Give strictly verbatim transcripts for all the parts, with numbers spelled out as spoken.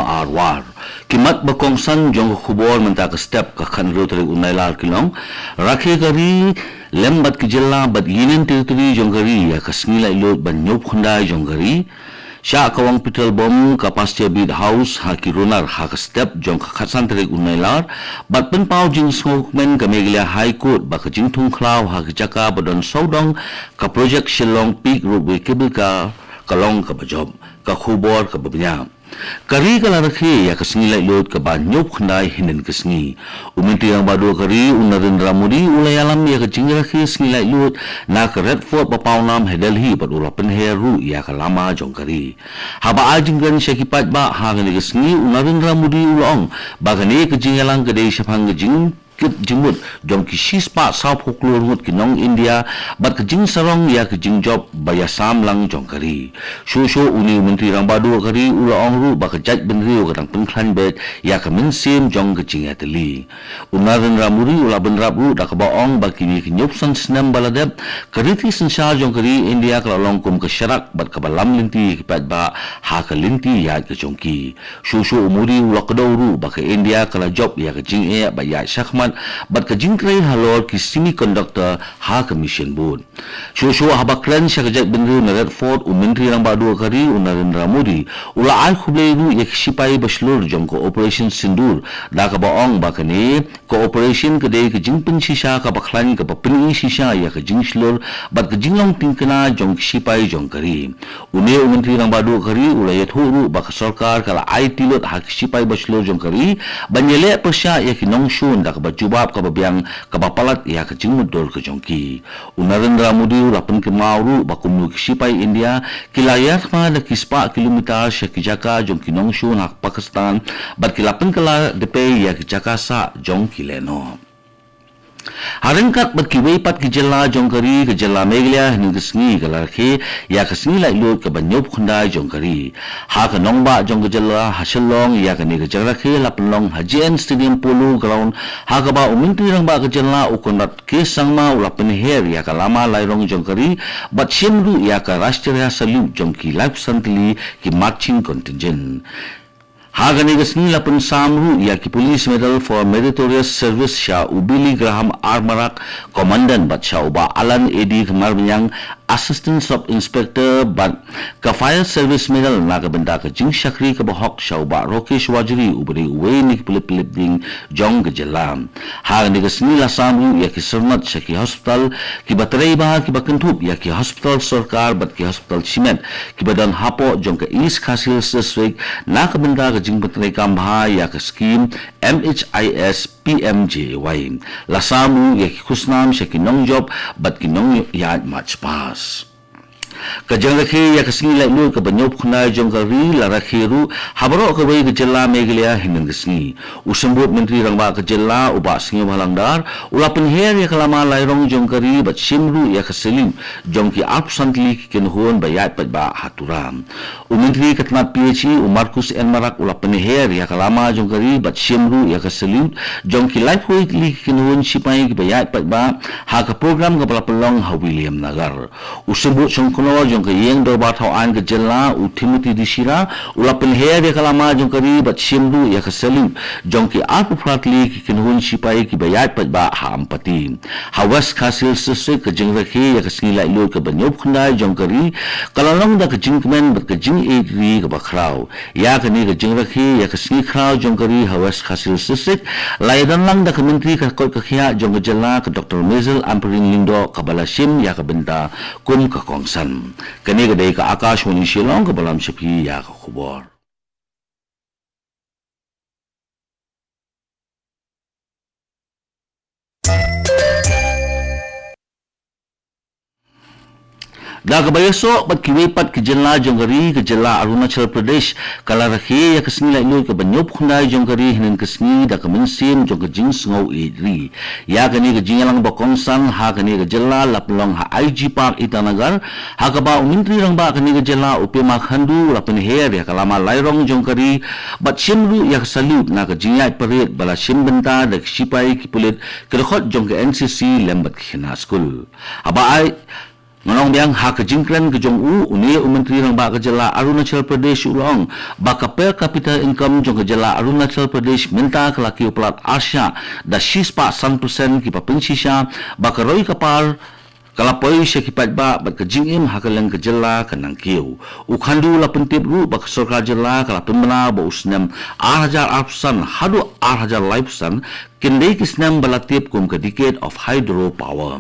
Arwar. Ki mat ba kongsan jong ka khubor mynta ka step ka khathynriew tarik u Nailar ki long, rakhe ka ri lem bad ki jylla bad Union Territory jong ka ri ïa ka sngi laitluid ban ñiewphyndai jong ka ri. Shah Kawang Petrol Bomb ka Pasture Beat House ha Kirunar ha ka step jong ka khatsan tarik u Nailar, bad pynpaw jingsngewkmen ka Meghalaya High Court ba ka jingthung khlaw ha ka jaka ba don sawdong ka project Shillong Peak Roadway Cable Car ka long kaba jop. Ka khubor kaba bniah. Ka ri ka la rakhe ïa ka sngi laitluid kaba ñiewphyndai hynnin ka sngi. U Myntri Rangbah Duh ka ri u Narendra Modi u la ïalam ïa ka jingrakhe sngi laitluid na ka Red Fort ba pawnam ha Delhi bad u la pynher ruh ïa ka lama jong ka ri. Haba ai jingkren sha ki paidbah ha kane ka sngi, u Narendra Modi u la ong ba kane ka jingïalang ka dei shaphang ka jing kit jingmut jong ki shispah sawphew klur ngut ki nong India bad ka jingsarong ïa ka jingjop ba ïasam lang jong ka ri. Shuh shuh une u Myntri Rangbah Duh ka ri u la ong ruh ba ka jaitbynriew ka dang pynkhlaiñ beit ïa ka mynsiem jong ka jingïatylli. U Narendra Modi u la bynrap ruh da kaba ong ba kine ki ñiewphew san snem ba la dep, ka riti synshar jong ka ri India ka la long kum ka sharak bad kaba lam lynti ïa ki paidbah ha ka lynti ïaid ka jong ki. Shuh shuh u Modi u la kdew ruh ba ka India ka la jop ïa ka jingeh ba ïaid shakhmat bad ka jingtrei halor ki semiconductor ha ka mission bud. Shuh shuh haba kren sha ka jaitbynriew na Red Fort, u Myntri Rangbah Duh ka ri u Narendra Modi u la ai khublei ruh ïa ki shipai ba shlur jong ka Operation Sindoor da kaba ong ba kane ka operation ka dei ka jingpynshisha kaba khlaiñ kaba pyni shisha ïa ka jingshlur bad ka jinglong tyngkna jong ki shipai jong ka ri. Une u Myntri Rangbah Duh ka ri u la ïathuh ruh ba ka sorkar ka la aiti lut ha ki shipai ba shlur jong ka ri ban ïaleh pyrshah ïa ki nongshun da kaba jubab kaba biang kaba palat ïa ka jingmutdur ka jong ki. U Narendra Modi u la pynkynmaw ruh ba kumno ki shipai India ki la ïathma da ki spah kilometer sha ki jaka jong ki nongshun ha Pakistan bad ki la pynkylla dpei ïa ki jaka sah jong ki lehnoh. Ha ryngkat bad kiwei pat ki jylla jong ka ri, ka jylla Meghalaya hynnin ka sngi ka la rakhe ïa ka sngi laitluid kaba ñiewphew khyndai jong ka ri. Ha ka nongbah jong ka jylla ha Shillong, ïa kane ka jingrakhe la pynlong ha J N Stadium Polo Ground, ha kaba u Myntri Rangbah ka jylla u Conrad K Sangma u la pynher ïa ka lama lairong jong ka ri bad shim ruh ïa ka Rashtriya Salute jong ki laiphew san tylli ki marching contingent. Ha kane ka sngi la pynsam ruh ïa ki Police Medal for Meritorious Service sha u Billy Graham Armarak, Commandant, bad sha u Bah Alan A D Kmarmyniang, Assistant Sub Inspector, bad ka Fire Service Medal na ka bynta ka jingshakri kaba hok sha u Bah Rokesh Wajri, uba dei uwei na ki pulit pylip ding jong ka jylla. Ha kane ka sngi la sam ruh ïa ki syrnod sha ki hospital kiba trei bha, kiba kynthup ïa ki hospital sorkar bad ki hospital shimet kiba don hapoh jong ka East Khasi Hills District na ka bynta ka jingpyntreikam bha ïa ka skim M H I S P M J A Y. La sam ruh ïa ki khusnam sha ki nongjop bad ki nongïaid march past. Ka jingrakhe ïa ka sngi laitluid kaba ñiewphew khyndai jong ka ri la rakhe ruh ha baroh kawei ka jylla Meghalaya hynnin ka sngi. U Symbud Myntri Rangbah ka jylla u Bah Sniawbhalang Dhar u la pynher ïa ka lama lairong jong ka ri bad shim ruh ïa ka salute jong ki arphew san tylli ki kynhun ba ïaid paidbah ha Tura. U Myntri ka tnat P H E u Marcuise N Marak u la pynher ïa ka lama jong ka ri bad shim ruh ïa ka salute jong ki laiphew tylli ki kynhun shipai kiba ïaid paidbah ha ka program kaba la pynlong ha Williamnagar. U Symbud Shongknor jong ka Ïing Dorbar Thawaiñ ka jylla u Timothy D Shira u la pynher ïa ka lama jong ka ri bad shim ruh ïa ka salute jong ki arphew phra tylli ki kynhun shipai kiba ïaid paidbah ha Ampati. Ha West Khasi Hills District ka jingrakhe ïa ka sngi laitluid kaba ñiewphew khyndai jong ka ri ka la long da ka jingkmen bad ka jingïeit ri kaba khraw. Ïa kane ka jingrakhe ïa ka sngi khraw jong ka ri ha West Khasi Hills District la ïadonlang da ka Myntri ka koit ka khiah jong ka jylla ka Doctor Mazel Ampareen Lyngdoh kaba la shim ïa ka bynta kum ka kongsan. Kane ka dei ka Akashvani Shillong kaba lam sha phi ïa ka khubor. Da kaba ïasoh bad kiwei pat ki jylla jong ka ri, ka jylla Arunachal Pradesh ka la rakhe ïa ka sngi laitluid kaba ñiewphew khyndai jong ka ri hynnin ka sngi da ka mynsiem jong ka jingsngew ïeit ri. Ïa kane ka jingïalang ba kongsan ha kane ka jylla la pynlong ha I G Park Itanagar, ha kaba u Myntri Rangbah kane ka jylla u Pema Khandu u la pynher ïa ka lama lairong jong ka ri bad shim ruh ïa ka salute na ka jingïaid parade ba la shim bynta da ki shipai ki pulit ki dkhot jong ka N C C lem bad ki khynnah skul. Haba ai Ngan ong biang ha ka jingkren ka jong u, une u Myntri Rangbah ka jylla Arunachal Pradesh u la ong ba ka per capita income jong ka jylla Arunachal Pradesh mynta ka la kiew palat arshah da shispah san percent kiba pynshisha, ba ka roi ka par ka la poi sha ki paidbah bad ka jingim ha ka liang ka jylla ka nang kiew. U Khandu u la pyntip ruh ba ka sorkar jylla ka la pynbna ba u snem ar hajar arphew san haduh ar hajar laiphew san kin dei ki snem ba la tip kum ka decade of hydro power.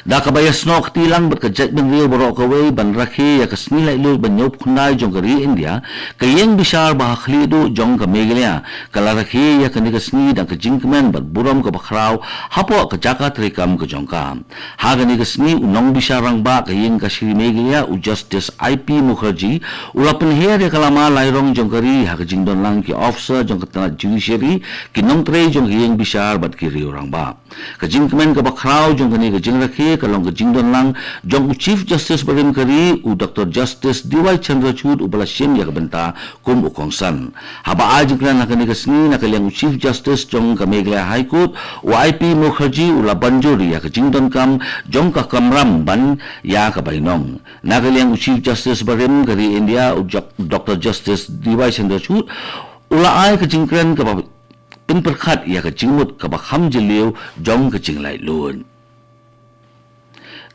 Da kaba ïasnoh kti lang bad ka jaitbynriew baroh kawei ban rakhe ïa ka sngi laitluid ba hynñiewphew khyndai jong ka ri India, ka ïing bishar ba ha khlieh duh jong ka Meghalaya ka la rakhe ïa kane ka sngi da ka jingkmen bad burom kaba khraw hapoh ka jaka treikam ka jong ka. Ha kane ka sngi u nongbishar rangbah ka ïing kashari Meghalaya u Justice I P Mukherjee u la pynher ïa ka lama lairong jong ka ri ha ka jingdon lang ki officer jong ka tnat judiciary, ki nongtrei jong ka ïing bishar bad ki riew rangbah. Ka jingkmen kaba khraw jong kane ka jingrakhe ka long ka jingdon lang jong u Chief Justice barim ka ri u Doctor Justice D Y Chandrachud uba la shim ïa ka bynta kum u kongsan. Haba ai jingkren ha kane ka sngi na ka liang u Chief Justice jong ka Meghalaya High Court u I P Mukherjee u la ban jur ïa ka jingdonkam jong ka kamram ban ïa ka bainong. Na ka liang u Chief Justice barim ka ri India u Jok-, Doctor Justice D Y Chandrachud u la ai ka jingkren kaba pynpyrkhat ïa ka jingmut kaba kham jylliew jong ka jinglaitluid.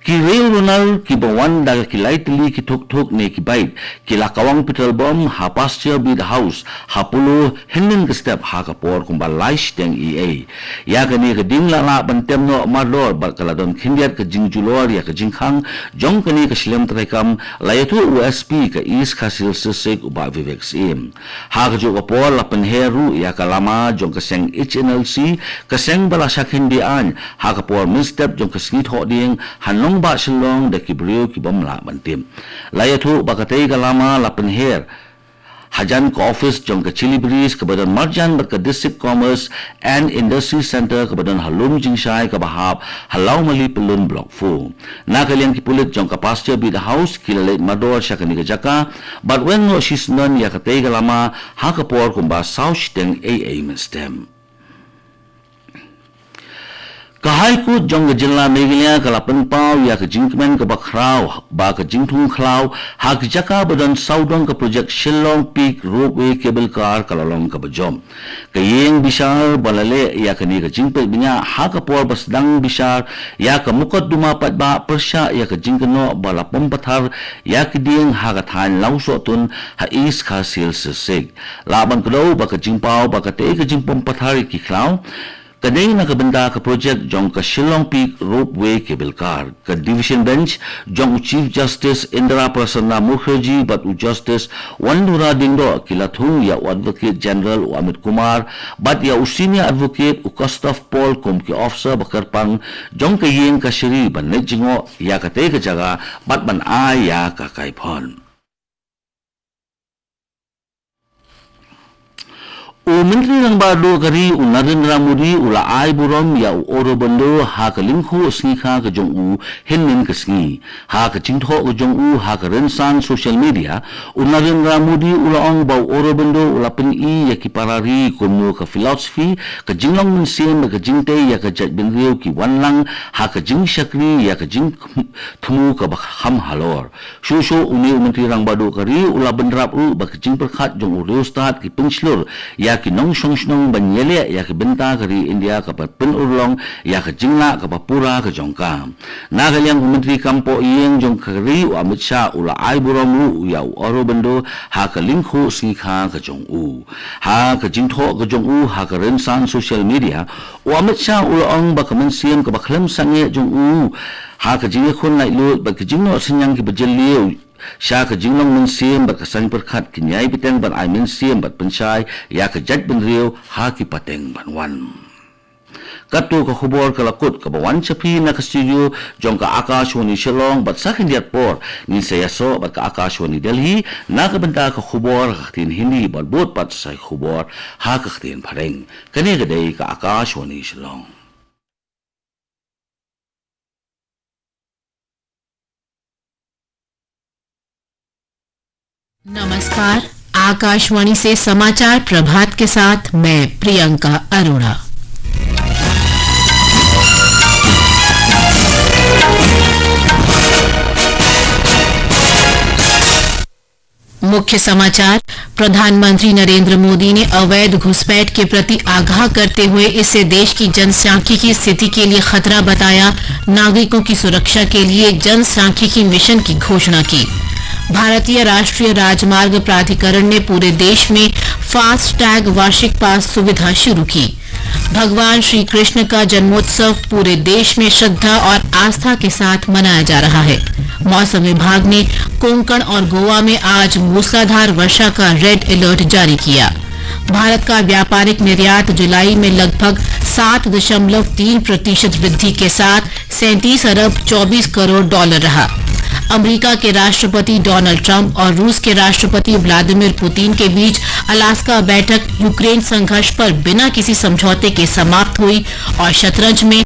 Ki riewrunar kiba wan da ki lai tylli ki thuk thuk ne ki bike ki la kawang petrol bomb ha Pasture Beat House ha Polo hynnin ka step ha ka por kumba lai shiteng eiei. Ïa kane ka ding la lah ban tem noh mardor bad ka la don khyndiat ka jingjulor ïa ka jingkhang jong kane ka shlem treikam, la ïathuh u S P ka East Khasi Hills District u Bah Vivek Syiem. Ha kajuh ka por la pynher ruh ïa ka lama jong ka seng H N L C, ka seng ba la shakyndiah ha ka por mynstep jong ka sngi Thohdieng ha nongbah Shillong da ki briew ki bym lah ban tip. La ïathuh ba katei ka lama la pynher hajan ka office jong ka Chilli Breeze kaba don marjan bad ka District Commerce and Industry Centre kaba don ha Lumjingshai kaba hap ha Lawmali Pyllun Block four. Na ka liang ki pulit jong ka Pasture Beat House ki la leit mardor sha kane ka jaka bad weng noh shisyndon ïa katei ka lama ha ka por kumba saw shiteng eiei mynstep. Ka High Court jong ka jylla Meghalaya ka la pynpaw ïa ka jingkmen kaba khraw ba ka jingthung khlaw ha ka jaka ba don sawdong ka project Shillong Peak Ropeway Cable Car ka la long kaba jop. Ka ïing bishar ba la leh ïa kane ka jingpeit bniah ha ka por ba sdang bishar ïa ka mukotduma paidbah pyrshah ïa ka jingkynnoh ba la pom pathar ïa ki dieng ha ka thaiñ Lawsohtun ha East Khasi Hills District. Lah ban kdew ba ka jingpaw ba katei ka jingpom pathar ïa ki khlaw ka dei na ka bynta ka project jong ka Shillong Peak Ropeway Cable Car. Ka Division Bench jong u Chief Justice Indira Prasanna Mukherjee bad u Justice Wandura Dingdoh ki la thung ïa u Advocate General u Amit Kumar bad ïa u Senior Advocate u Kostov Paul kum ki officer ba kyrpang jong ka ïing kashari ban leit jngoh ïa katei ka jaka bad ban ai ïa ka kaiphod. U Myntri Rangbah Duh ka ri u Narendra Modi u la ai burom ïa u Aurobindo ha ka lyngkhuh sngikha ka jong u hynnin ka sngi. Ha ka jingthoh ka jong u ha ka rynsan social media, u Narendra Modi u la ong ba u Aurobindo u la pyni ïa ki para ri kumno ka philosophy, ka jinglong mynsiem bad ka jingtei ïa ka jaitbynriew ki wan lang ha ka jingshakri ïa ka jingthmu kaba kham halor. Shuh shuh une u Myntri Rangbah Duh ka ri u la bynrap ruh ba ka jingpyrkhat jong u riewstad ki pynshlur ïa ki nongshong shnong ban ïaleh ïa ki bynta ka ri India kaba pynurlong ïa ka jinglah kaba pura ka jong ka. Na ka liang u Myntri Kam Pohïing jong ka ri u Amit Shah u la ai burom ruh ïa u Aurobindo ha ka lyngkhuh sngikha ka jong u. Ha ka jingthoh ka jong u ha ka rynsan social media, u Amit Shah u la ong ba ka mynsiem kaba khlem sangeh jong u ha ka jingïakhun laitluid bad ka jingnoh synñiang kiba jylliew sha ka jinglong mynsiem bad ka saiñ pyrkhat kin ïai bteng ban ai mynsiem bad pynshai ïa ka jaitbynriew ha ki pateng ban wan. Katto ka khubor ka la kut kaba wan sha phi na ka studio jong ka Akashvani Shillong bad sa khyndiat por ngin sa ïasoh bad ka Akashvani Delhi na ka bynta ka khubor ha ka ktien Hindi bad bud pat sa khubor ha ka ktien Phareng. Kane ka dei ka Akashvani Shillong. नमस्कार, आकाशवाणी से समाचार प्रभात के साथ मैं प्रियंका अरोड़ा। मुख्य समाचार। प्रधानमंत्री नरेंद्र मोदी ने अवैध घुसपैठ के प्रति आगाह करते हुए इसे देश की जनसांख्यिकी स्थिति के लिए खतरा बताया, नागरिकों की सुरक्षा के लिए जनसांख्यिकी मिशन की घोषणा की। भारतीय राष्ट्रीय राजमार्ग प्राधिकरण ने पूरे देश में फास्ट टैग वार्षिक पास सुविधा शुरू की। भगवान श्री कृष्ण का जन्मोत्सव पूरे देश में श्रद्धा और आस्था के साथ मनाया जा रहा है। मौसम विभाग ने कोंकण और गोवा में आज मूसलाधार वर्षा का रेड अलर्ट जारी किया। भारत का व्यापारिक निर्यात जुलाई में लगभग सात दशमलव तीन प्रतिशत वृद्धि के साथ सैंतीस अरब चौबीस करोड़ डॉलर रहा। अमेरिका के राष्ट्रपति डोनाल्ड ट्रंप और रूस के राष्ट्रपति व्लादिमीर पुतिन के बीच अलास्का बैठक यूक्रेन संघर्ष पर बिना किसी समझौते के समाप्त हुई और शतरंज में